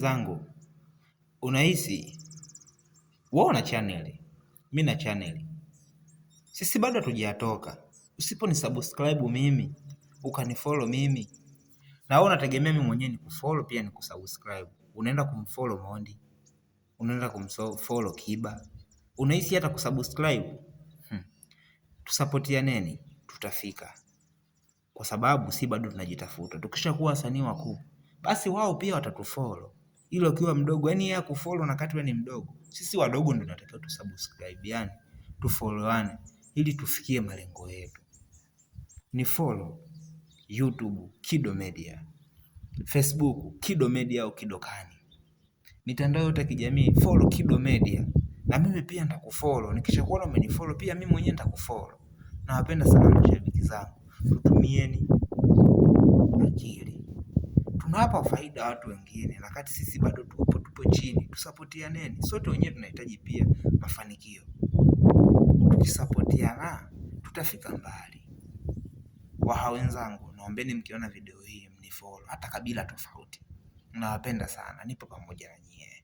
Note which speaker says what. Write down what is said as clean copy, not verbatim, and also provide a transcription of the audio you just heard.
Speaker 1: Zangu, unahisi wewe una channel, mimi na channel, sisi bado hatujatoka. Usiponi subscribe mimi ukanifollow mimi, na wewe unategemea mimi mwenyewe nikufollow pia nikusubscribe, unaenda kumfollow Mondi, unaenda kumfollow Kiba, unahisi hata kusubscribe? Tusapotianeni, tutafika, kwa sababu si bado tunajitafuta. Tukishakuwa wasanii wakuu, basi wao pia watatufollow. Ila ukiwa mdogo, yani yeye akufollow na kati wewe ni mdogo, sisi wadogo ndio tunatakiwa tusubscribe, yani tufollowane ili tufikie malengo yetu. Ni follow YouTube Kido Media, Facebook Kido Media au Kidokani, mitandao yote ya kijamii follow Kido Media, na mimi pia nitakufollow. Nikishakuona umenifollow pia mimi mwenyewe nitakufollow. Nawapenda sana mashabiki zangu, tutumieni akili, tunawapa faida watu wengine, wakati sisi bado tupo chini. Tusapotianeni sote, wenyewe tunahitaji pia mafanikio. Tukisapotiana tutafika mbali. Waha wenzangu, naombeni mkiona video hii mnifollow, hata kabila tofauti. Nawapenda sana, nipo pamoja na nyie.